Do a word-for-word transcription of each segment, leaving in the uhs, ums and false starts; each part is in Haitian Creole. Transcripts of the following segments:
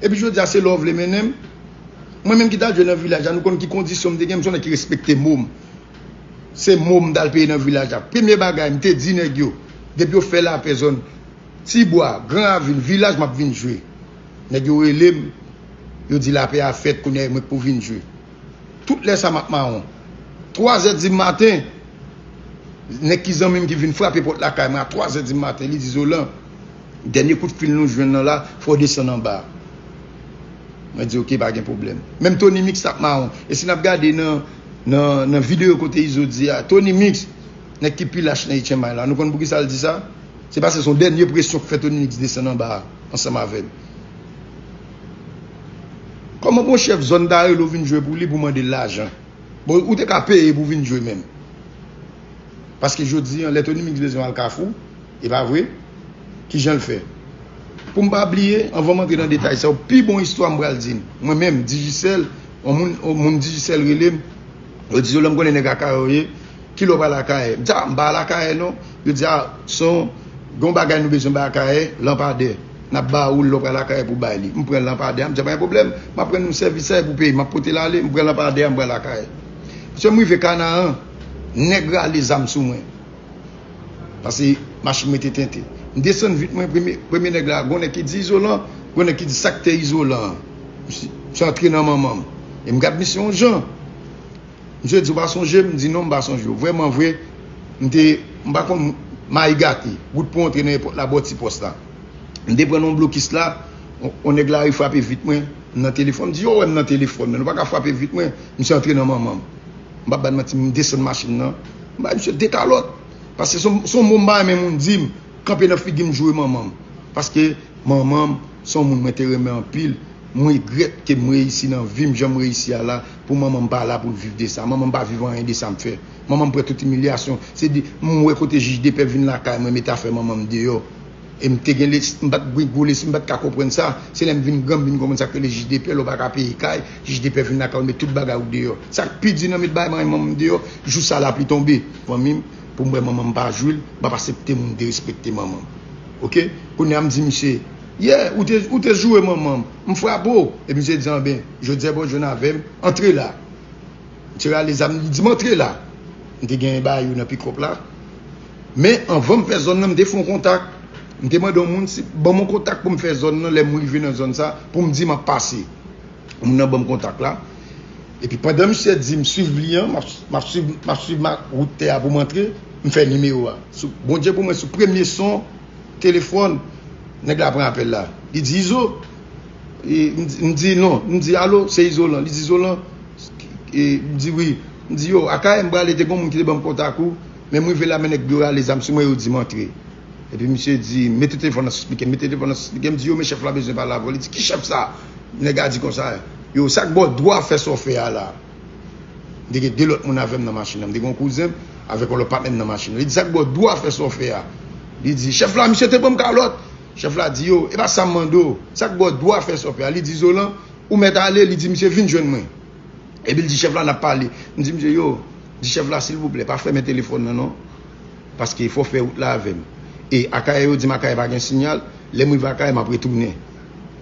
Epi jodi a se lè w vle mennen m. Mwen menm ki t al jwe nan vilaj la, nou konn ki kondisyon m te gen, m se yon nèg ki respekte mo m. Se mo m t al peye nan vilaj la. Premye bagay, m te di nèg yo, depi yo fè lapè zòn Tibwa, Gran Ravin, vilaj, m ap vin jwe. Nèg yo rele m, yo di lapè a fèt, kounye a e mwen k pou vin jwe. Tout lè sa m ap mawon. Twazè di maten, nèg ki zanmi m ki vin frape pòt lakay mwen a twazè di maten, li di, Zolan, dènye kout fil nou jwenn nan la, fò w desann anba a. Mwen di, oke, pa gen pwoblèm. Menm Tony Mix t ap mawon. E si n ap gade nan, nan, nan videyo kote Izo di a, Tony Mix, nèg ki pi lach nan H M I la, nou konn poukisa l di sa? Se paske se yon dènye presyon k fè Tony Mix desann anba a, ansanm avè l. Kòman pou yon chèf zòn ta rele w vin jwe pou li pou mande l lajan? Bon, ou te ka peye pou vin jwe menm. Paske jodi a, lè Tony Mix bezwen al Kafou, e pa vre? Kijan l fè? Pou m pa bliye, anvan m antre nan detay sa yo, pi bon istwa m pral di n. Mwen menm, Digicel, yon moun, yon moun Digicel rele m, yo di, Zolan, m konnen nèg Akayè w ye, kilè w pral Akayè? M di, a, m pa al Akayè non. Yo di, a, se yon, gen yon bagay nou bezwen bay Akayè, lanpadè. N ap ba ou l lè w pral Akayè pou bay li. M pran lanpadè a, m di, pa gen pwoblèm, m ap rann ou sèvis sa e pou peyi, m ap pote l ale, m pran lanpadè a, m pral Akayè. Mesye, m rive Kanaran, nèg rale zam sou mwen. Paske machin mwen te tente. M desann vit mwen, premye, premye nèg la, gon nèg ki di Izolan, gon nèg ki di sa k te Izolan an. Misye, misye antre nan manman m. E m gad misye yon jan. Misye di, ou pa sonje m? M di, non, m pa sonje w. Vrèman vre, m te, m pa konn mayi gate. Wout pou antre nan èpòt la, bò ti pòs la. M te pran nan yon blokis la, on, on nèg lari frape vit mwen, m nan telefòn. M di, yo wè m nan telefòn, men nou pa ka frape vit mwen. Misye antre nan manman m. M p ap ba n manti, m desann machin nan. M bay misye de kalòt. Paske se yon, se yon mo m pa renmen moun di m, kanpe nan figi m joure manman m. Paske manman m, se yon moun mwen te renmen anpil. M regrèt ke m reyisi nan vi m, jan m reyisi a la, pou manman m pa la pou l viv de sa. Manman m pa viv anyen de sa m fè. Manman m pran tout imilyasyon. Se di, m wè kote jij de pè vin lakay mwen, met afè manman m deyò. E m te gen les-, m pa t gen gwo lespri, m pa t ka konprann sa. Se lè m vin gran, m vin konprann sa k rele jij de pè, lè w pa ka peye kay, jij de pè vin lakay ou, met tout bagay ou deyò. Sa k pi di nan met bagay manman m deyò, jou sa lapli tonbe. Fanmi m, pou m wè manman m pa jwi l, m p ap aksepte moun derespekte manman m. Oke? Kounye a m di misye, yeah, ou te, ou te joure manman m, m frape w. Epi misye di, anben, jodi a bon jwenn avè m, antre la. Misye rale zam, li di m antre la. M te genyen bagay yo nan pikòp la. Men anvan m fè zòn nan, m te fè yon kontak. M te mande yon moun si, ban m yon kontak pou m fè zòn nan, lè m rive nan zòn sa, pou m di m ap pase. Moun nan ban m kontak la. Epi pandan misye di m swiv li an, m ap, m ap swiv, m ap swiv ma-, wout tè a pou m antre, m fè nimewo a. Sou, Bondye pou mwen, sou premye son telefòn, nèg la pran apèl la. Li di, Izo. E, m di, m di, non. M di, alo, se Izolan. Li di, Izolan. E, m di, wi. M di, yo, Akayè m prale, te gen yon moun ki te ban m kontak ou, men m rive la, men nèg yo rale zam sou mwen, yo di m antre. Epi misye di, mete telefòn nan sou spikè, mete telefòn nan sou spikè. M di, yo, men chèf la bezwen pale avè w. Li di, ki chèf sa? Nèg la di konsa, yo, sa k ba w dwa fè sa w fè a la? M te gen de lòt moun avè m nan machin nan. M te gen yon kouzen m avèk yon lòt patnè m nan machin nan. Li di, sa k ba w dwa fè sa w fè a? Li di, chèf la, misye te ban m kalòt. Chèf la di, yo, e pa sa m mande w. Sa k ba w dwa fè sa w fè a? Li di, Zolan, ou mèt ale. Li di, misye, vin jwenn mwen. Epi l di chèf la, n ap pale. M di misye, yo, di chèf la, silvouplè, pa fèmen telefòn nan, non. Paske fò w fè wout la avè m. E Akayè, yo di m Akayè pa gen siyal. Lè m rive Akayè, m ap retounen.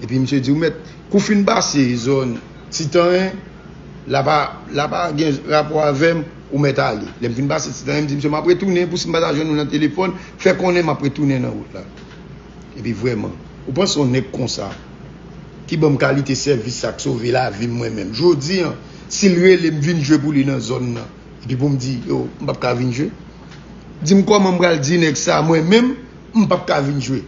Epi misye di, ou mèt, kou fin pase zòn Titanyen, la pa, la pa gen rapò avè m, ou mèt ale. Lè m fin pase Titanyen, m di misye, m ap retounen, pou si m pa ta jwenn ou nan telefòn, fè konnen m ap retounen nan wout la. Epi vrèman, ou panse yon nèg konsa, ki ban m kalite sèvis sa k sove lavi m mwen menm. Jodi a, si l rele m vin jwe pou li nan zòn nan, epi pou m di, yo, m p ap ka vin jwe. Di m kòman m pral di nèg sa, mwen menm, m p ap ka vin jwe.